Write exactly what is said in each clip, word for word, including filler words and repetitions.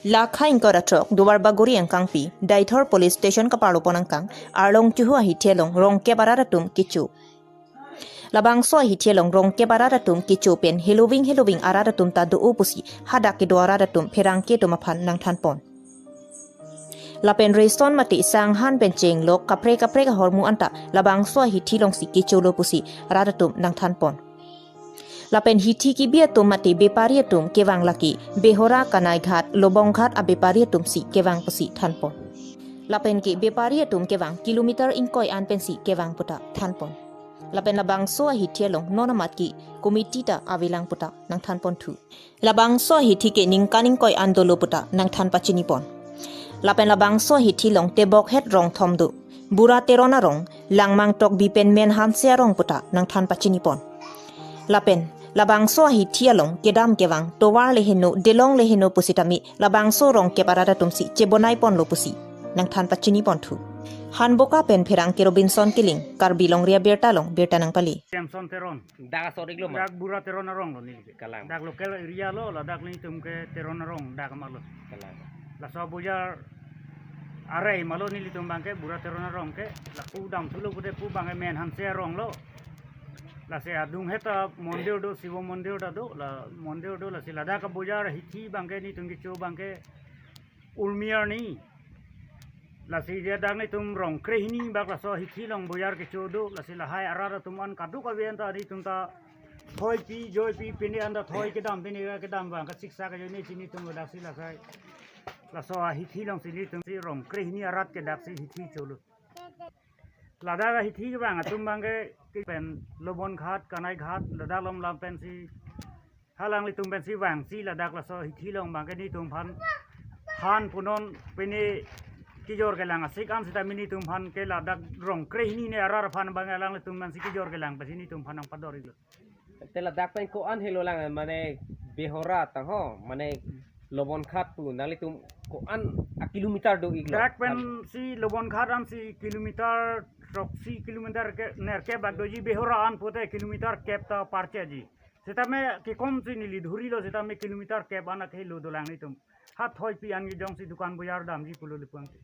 Lakha ingkoi ra throk Duarbagori angkangpi, Deithor Police Station kaparlo pon angkang, Arlong Chuhu ahithi along rongkep arat atum kecho. Labangso ahithi along rongkep arat atum kecho pen heloving heloving arat atum ta do-o pusi hadak kedo arat atum pherangke atum aphan nangthan pon. Lapen reson mate sanghan pen chenglok kaprek kaprek ahormu anta labangso ahithi alongsi kecholo pusi rat atum nangthan pon. Lapen hithi kebi atum mate bepari atum kevang lake Behora, Kanaighat, Lobonghat abepari atumsi kevang pusi than pon. Lapen ke bepari atum kevang kilometer ingkoi an pensi kevang puta than pon. Lapen labangso ahithi along non amat ke committee ta avelang puta nangthan pon thu. Labangso ahithi ke ningkan ingkoi an dolo puta nangthan pachini pon. Lapen labangso ahithi along tebokhet rong thom do. Bura Teron arong, Langmang Tokbi pen Men Hanse arong puta nangthan pachini pon. Lapen labangso ahithi along kedam kevang tovar le heno, delong le heno pusitame labangso rongkep arat atumsi chebonai ponlo pusi nangthan pachini pon thu. Hanboka pen pherangke Robinson Killing, Karbi Longri Abirta along birta nangpale. Samson Teron. Dak asor iklo ma? Dak Bura Teron arong lo neli ke. Kalang. Dak local area lo, ladak nelitum ke Teron arong dak ma lo. Kalang. Laso bojar arai ma lo nelitum abang ke Bura Teron arong ke. La pu damthulo pude pu abang ke Men Hanse arong lo. Lasi adung heta mondir do, Sivo mondir ta do, la mondir do, lasi ladak abojar hithi abang ke nelitum kecho abang ke Urmi arni. Lasi dia dak nelitum rong krehini bak laso hithi along bojar kecho do, lasi lahai arat atum an kadokave anta nelitum ta thoipi, joipi, pine anta thoi kedam, pine kedam abang kasiksak ajoine si nelitum daksi lasai. Laso ahithi alongsi nelitumsi rong krehini arat ke daksi hithi cholo. Ladak ahithi kevang atum abang ke pen Lobonghat, Kanaighat, ladak lom lam pensi halanglitum pensi vangsi ladak laso hithi along abang ke nelitum aphan han punon pine kejor kelang asik an sitame nelitum aphan ke ladak rong krehini ne arat aphan abang ke alanglitum pensi kejor kelang pensi nelitum aphan nangpador iklo. Te ladak pen ko-an helo lang, mane Behora tang ho, mane Lobonghat pu nanglitum ko-an a kilometer do iklo? Dak pensi Lobonghat ansi kilometer throksi kilometer ke nerkep bak doji, Behora an pute kilometer kep ta parche ji. Sitame kekom si neli dhurilo sitame kilometer kep an akhei lo dolang nelitum. Ha thoipi an kejongsi dukan bojar damji pulo le puang si.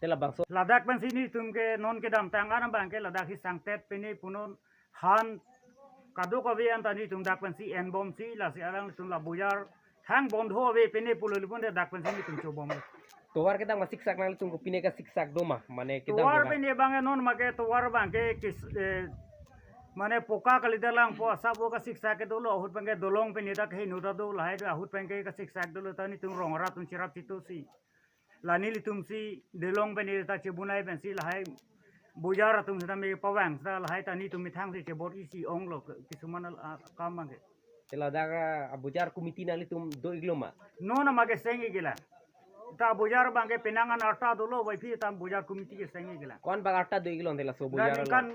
Te labangso. Ladak pensi nelitum ke non kedamtang an abang ke ladak hi sangtet pine punon han kadokave anta nelitum dak pensi enbomsi lasi alanglitum la bojar thang bondho ave pine pulo le pun dak pensi nelitum chobom. Tovar kedam ma siksak nanglitum ko pine kasiksak do ma? Mane kedam tovar kedam. Pine abang ke non make tovar abang ke kis, eh, mane poka kalidalang po asap o kasiksak ke dolo, ahut abang ke dolong pine dak heno ta do, lahai ahut abang ke kasiksak dolo ta nelitum rong arat atum cherap chitusi. La nelitumsi delong pine ta chebonai pensi lahai bojar atum sitame pavang sita lahai ta nelitum methangsi chebor isi onglo ke kisuman al-, a, kam abang ke. Te ladak a, abojar committee nanglitum do iklo ma? Non ama keseng iklo. Ta bojar abang ke penang an arta dolo, waiphi ta bojar committee keseng iklo. Ko-an bak arta do iklo te laso bojar along? Ningkan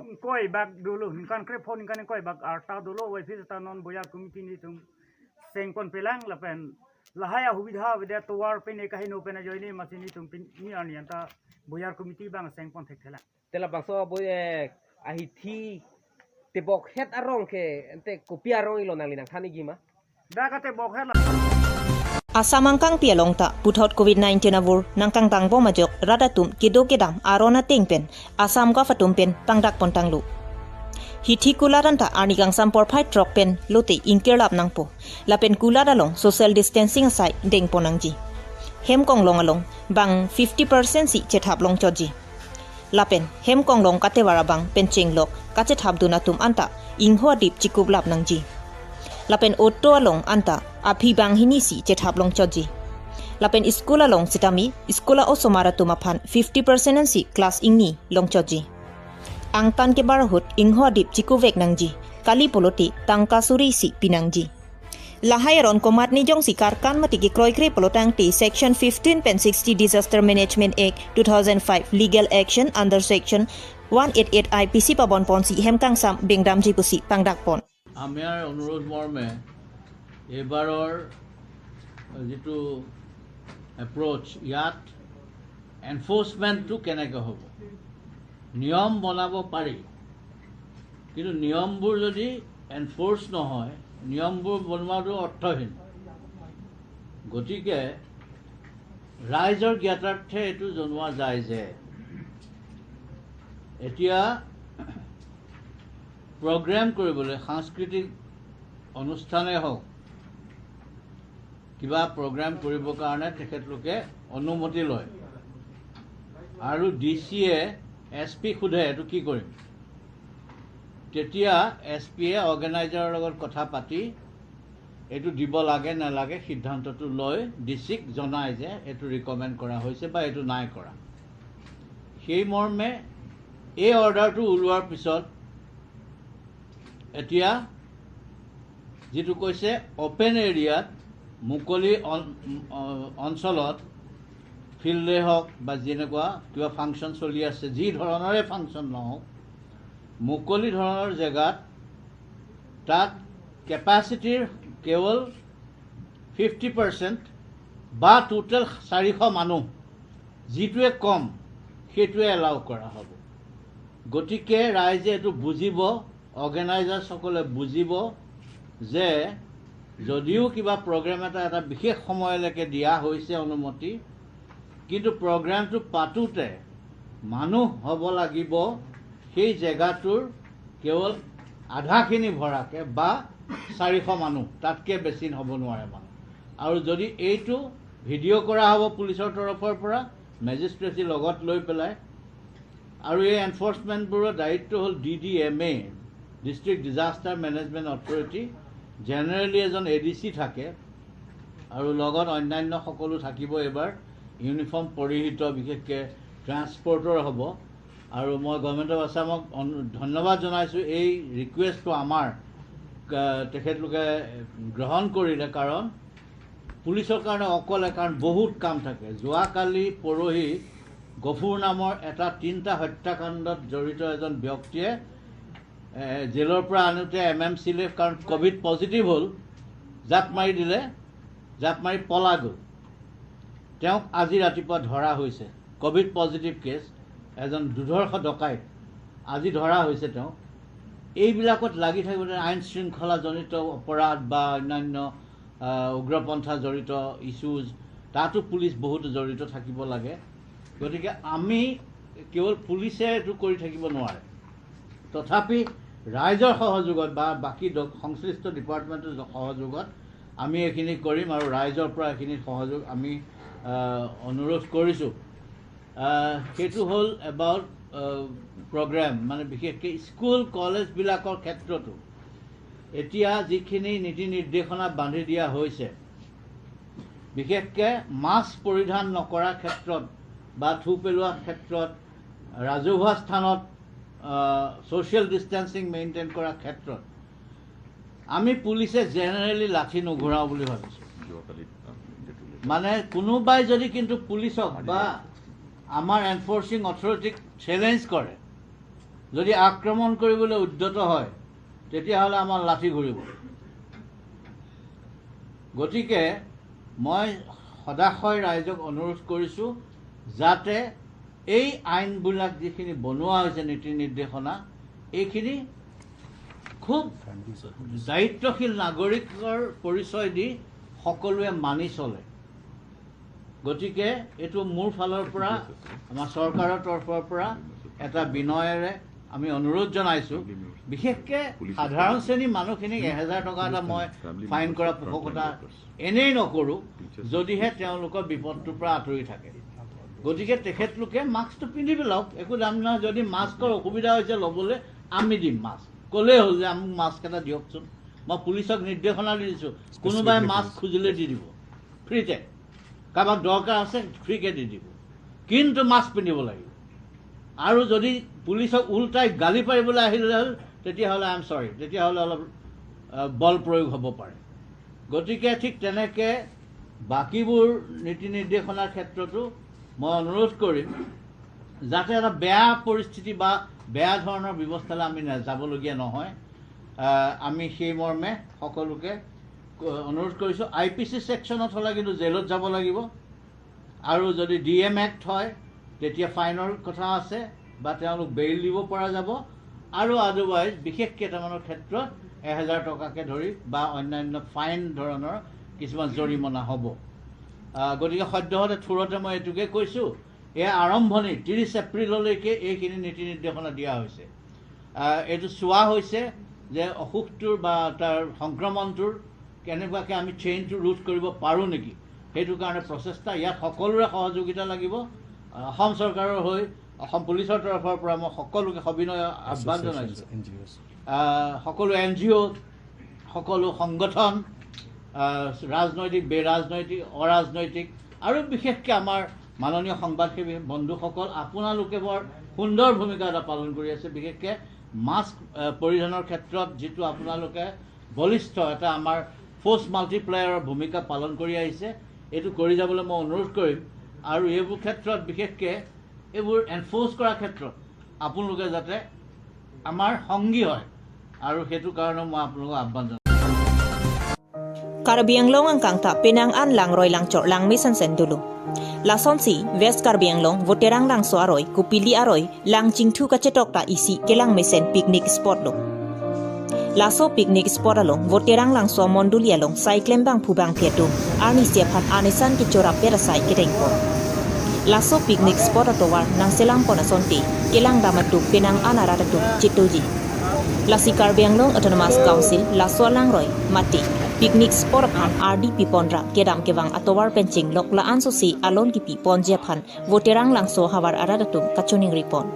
ingkoi bak dolo, ningkan krepho, ningkan ingkoi bak arta dolo, waiphi ta non bojar committee nelitum seng ponpelang lapen lahai ahubidha avedet tovar pine kaheno pen ajoine masi nelitum pini arni anta bojar committee abang seng pon thekthelang. Te labangso abo, eh, ahithi tebokhet arong ke ante kopi arong iklo nangli nangthan ikji ma? Dak atebokhet la. Assam angkangpi along ta puthot covid nineteen avur nangkangtang bom ajok rat atum kedo kedam aron ateng pen Assam Gov atum pen pangdak pon tanglo. Hithi kulat anta arni kangsam porphai throk pen lote ingkirlap nangpo. Lapen kulat along social distancing asai deng pon nangji. Hem konglong along bang fifty percent si chethap longchotji. Lapen hem konglong katevar abang pen chenglok kachethapdun atum anta ingho adip chikuplap nangji. Lapen auto along anta aphi banghini si chethap longchotji. Lapen school along sitame school a-osomar atum aphan fifty percent ansi class ingni longchotji. Angtan kebar ahut ingho adip chikuvek nangji, kali pulote tangka suri si pinangji. Lahai aron komatne jongsi karkan mate kekroikre pulo tangte Section fifteen pen sixty Disaster Management Act two thousand five Legal Action under Section one eight eight I P C pabon ponsi hem kangsam bengdamji pusi pangdak pon. আমাৰ অনুৰোধ মৰ্মে এইবাৰৰ যিটো এপ্ৰ'চ, ইয়াত এনফৰ্চমেণ্টটো কেনেকৈ হ'ব? নিয়ম বনাব পাৰি, কিন্তু নিয়মবোৰ যদি এনফৰ্চ নহয়, নিয়মবোৰ বনোৱাটো অৰ্থহীন। গতিকে ৰাইজৰ জ্ঞাতাৰ্থে এইটো জনোৱা যায় যে এতিয়া প্ৰগ্ৰাম কৰিবলৈ, সাংস্কৃতিক অনুষ্ঠানে হওক, কিবা প্ৰগ্ৰাম কৰিবৰ কাৰণে তেখেতলোকে অনুমতি লয় আৰু ডি চিয়ে এছ পিক সোধে, "এইটো কি কৰিম?" তেতিয়া এছ পিয়ে অৰ্গেনাইজাৰৰ লগত কথা পাতি এইটো দিব লাগে নালাগে সিদ্ধান্তটো লৈ ডি চিক জনায় যে এইটো ৰিকমেণ্ড কৰা হৈছে বা এইটো নাই কৰা। সেই মৰ্মে এই অৰ্ডাৰটো ওলোৱাৰ পিছত এতিয়া যিটো কৈছে অপেন এৰিয়াত, মুকলি অন-, অ-, অঞ্চলত, ফিল্ডে হওক বা যেনেকুৱা কিবা ফাংচন চলি আছে, যি ধৰণৰে ফাংচন নহওক, মুকলি ধৰণৰ জেগাত তাত কেপাচিটিৰ কেৱল ফিফটি পাৰ্চেণ্ট বা টোটেল চাৰিশ মানুহ, যিটোৱে কম, সেইটোৱে এলাউ কৰা হ'ব। গতিকে ৰাইজে এইটো বুজিব, অৰ্গেনাইজাৰসকলে বুজিব যে যদিও কিবা প্ৰগ্ৰাম এটা, এটা বিশেষ সময়লৈকে দিয়া হৈছে অনুমতি, কিন্তু প্ৰগ্ৰামটো পাতোতে মানুহ হ'ব লাগিব সেই জেগাটোৰ কেৱল আধাখিনি ভৰাকে বা চাৰিশ মানুহ, তাতকৈ বেছি হ'ব নোৱাৰে মানুহ। আৰু যদি এইটো ভিডিঅ' কৰা হ'ব পুলিচৰ তৰফৰ পৰা, মেজিষ্ট্ৰেচি লগত লৈ পেলাই, আৰু এই এনফৰ্চমেণ্টবোৰৰ দায়িত্ব হ'ল D D M A, district disaster management authority, generally এজন এ ডি চি থাকে আৰু লগত অন্যান্য সকলো থাকিব। এইবাৰ ইউনিফৰ্ম পৰিহিত, বিশেষকৈ ট্ৰেন্সপৰ্টৰ হ'ব। আৰু মই গভৰ্ণমেণ্ট অফ আছামক অনু-, ধন্যবাদ জনাইছোঁ এই ৰিকুৱেষ্টটো আমাৰ, আহ, তেখেতলোকে গ্ৰহণ কৰিলে, কাৰণ পুলিচৰ কাৰণে অকলে, কাৰণ বহুত কাম থাকে। যোৱাকালি পৰহি গফুৰ নামৰ এটা তিনিটা হত্যাকাণ্ডত জড়িত এজন ব্যক্তিয়ে, এ, জেলৰ পৰা আনোতে এম এম চি লেফ, কাৰণ কভিড পজিটিভ হ'ল, জাপ মাৰি দিলে, জাপ মাৰি পলা গ'ল। তেওঁক আজি ৰাতিপুৱা ধৰা হৈছে, কভিড পজিটিভ কেছ, এজন দুৰ্ধৰ্ষ ডকাইত, আজি ধৰা হৈছে তেওঁ। এইবিলাকত লাগি থাকিবলৈ আইন শৃংখলাজনিত অপৰাধ বা অন্যান্য, আহ, উগ্ৰপন্থা জড়িত ইছ্যুজ, তাতো পুলিচ বহুত জড়িত থাকিব লাগে। গতিকে আমি কেৱল পুলিচে এইটো কৰি থাকিব নোৱাৰে, তথাপি ৰাইজৰ সহযোগত বা বাকী ড-, সংশ্লিষ্ট ডিপাৰ্টমেণ্টৰ সহযোগত আমি এইখিনি কৰিম আৰু ৰাইজৰ পৰা এইখিনি সহযোগ আমি, আহ, অনুৰোধ কৰিছোঁ। আহ, সেইটো হ'ল এবাউট, আহ, প্ৰগ্ৰাম, মানে বিশেষকৈ স্কুল কলেজবিলাকৰ ক্ষেত্ৰতো এতিয়া যিখিনি নীতি নিৰ্দেশনা বান্ধি দিয়া হৈছে, বিশেষকৈ মাস্ক পৰিধান নকৰাৰ ক্ষেত্ৰত বা থু পেলোৱাৰ ক্ষেত্ৰত, ৰাজহুৱা স্থানত, আহ, ছ'চিয়েল ডিষ্টেন্সিং মেইনটেইন কৰাৰ ক্ষেত্ৰত আমি পুলিচে জেনেৰেলি লাঠি নুঘূৰাওঁ বুলি ভাবিছোঁ। যোৱাকালি, আহ, ডেটুলে মানে কোনোবাই যদি কিন্তু পুলিচক বা আমাৰ এনফৰ্চিং অথৰিটিক চেলেঞ্জ কৰে, যদি আক্ৰমণ কৰিবলৈ উদ্যত হয়, তেতিয়াহ'লে আমাৰ লাঠি ঘূৰিব। গতিকে মই সদাশয় ৰাইজক অনুৰোধ কৰিছোঁ যাতে এই আইনবিলাক যিখিনি বনোৱা হৈছে, নীতি নিৰ্দেশনা, এইখিনি খুব দায়িত্বশীল নাগৰিকৰ পৰিচয় দি সকলোৱে মানি চলে। গতিকে এইটো মোৰ ফালৰ পৰা, আমাৰ চৰকাৰৰ তৰফৰ পৰা এটা বিনয়েৰে আমি অনুৰোধ জনাইছোঁ। বিশেষকৈ সাধাৰণ শ্ৰেণীৰ মানুহখিনিক এহেজাৰ টকা এটা মই ফাইন কৰা পোষকতা এনেই নকৰোঁ, যদিহে তেওঁলোকৰ বিপদটোৰ পৰা আঁতৰি থাকে। গতিকে তেখেতলোকে মাস্কটো পিন্ধি পেলাওক, একো দাম নহয়। যদি মাস্কৰ অসুবিধা হৈছে ল'বলৈ, আমি দিম মাস্ক। ক'লেই হ'ল যে "মোক মাস্ক এটা দিয়কচোন।" মই পুলিচক নিৰ্দেশনা দি দিছোঁ, কোনোবাই মাস্ক খুজিলে দি দিব ফ্ৰীতে, কাৰোবাক দৰকাৰ আছে ফ্ৰীকে দি দিব, কিন্তু মাস্ক পিন্ধিব লাগিব। আৰু যদি পুলিচক উল্টাই গালি পাৰিবলৈ আহিলে হ'ল, তেতিয়াহ'লে আই এম চৰি, তেতিয়াহ'লে অলপ, আহ, বল প্ৰয়োগ হ'ব পাৰে। গতিকে ঠিক তেনেকে বাকীবোৰ নীতি নিৰ্দেশনাৰ ক্ষেত্ৰতো মই অনুৰোধ কৰিম যাতে এটা বেয়া পৰিস্থিতি বা বেয়া ধৰণৰ ব্যৱস্থালৈ আমি নাযাবলগীয়া নহয়। আহ, আমি সেই মৰ্মে সকলোকে ক-, অনুৰোধ কৰিছোঁ। আই পি চি ছেকশ্যনত হ'লে কিন্তু জেলত যাব লাগিব, আৰু যদি ডি এম এক্ট হয়, তেতিয়া ফাইনৰ কথা আছে বা তেওঁলোক বেইল দিব পৰা যাব, আৰু আদাৰৱাইজ বিশেষ কেইটামানৰ ক্ষেত্ৰত এহেজাৰ টকাকে ধৰি বা অন্যান্য ফাইন ধৰণৰ কিছুমান জৰিমনা হ'ব। আহ, গতিকে সদ্যহতে থুৰতে মই এইটোকে কৈছোঁ, এয়া আৰম্ভণি, ত্ৰিশ এপ্ৰিললৈকে এইখিনি নীতি নিৰ্দেশনা দিয়া হৈছে। আহ, এইটো চোৱা হৈছে যে অসুখটোৰ বা তাৰ সংক্ৰমণটোৰ কেনেকুৱাকৈ আমি চেইনটো ৰোধ কৰিব পাৰোঁ নেকি, সেইটো কাৰণে প্ৰচেষ্টা। ইয়াত সকলোৰে সহযোগিতা লাগিব। আহ, অসম চৰকাৰৰ হৈ, অসম পুলিচৰ তৰফৰ পৰা মই সকলোকে সবিনয় আহ্বান জনাইছোঁ। আহ, সকলো এন জি অ', সকলো সংগঠন, আহ, ৰাজনৈতিক, বেৰাজনৈতিক, অৰাজনৈতিক আৰু বিশেষকৈ আমাৰ মাননীয় সংবাদসেৱী বন্ধুসকল, আপোনালোকে বৰ সুন্দৰ ভূমিকা এটা পালন কৰি আছে। বিশেষকৈ মাস্ক, আহ, পৰিধানৰ ক্ষেত্ৰত যিটো আপোনালোকে বলিষ্ঠ এটা আমাৰ ফ'ৰ্চ মাল্টিপ্লায়াৰৰ ভূমিকা পালন কৰি আহিছে, এইটো কৰি যাবলৈ মই অনুৰোধ কৰিম। আৰু এইবোৰ ক্ষেত্ৰত বিশেষকৈ এইবোৰ এনফৰ্চ কৰাৰ ক্ষেত্ৰত আপোনালোকে যাতে আমাৰ সংগী হয়, আৰু সেইটো কাৰণে মই আপোনালোকক আহ্বান জনাওঁ। Karbi Anglong angkang ta penang an langroi langchor langmesen sen dolo. Lasonsi West Karbi Anglong Voterang Langso aroi, Kopili aroi, lang chingthu kachetok ta isi kelang mesen picnic spot lo. Laso picnic spot along Voterang Langso mondoli along sai klembang phubang phe atum arnisi aphan arnisan kechorap pet asai kedengpon. Laso picnic spot atovar nangselam pon asonte kelang dam atum penang an arat atum chetoji. Lasi Karbi Anglong Autonomous Council laso alangroi mate picnic spot aphan ardi pipon ra kedam kevang atovar pen chinglok la-an sosi alon kipi ponji aphan Voterang Langso havar arat atum kachoningri pon.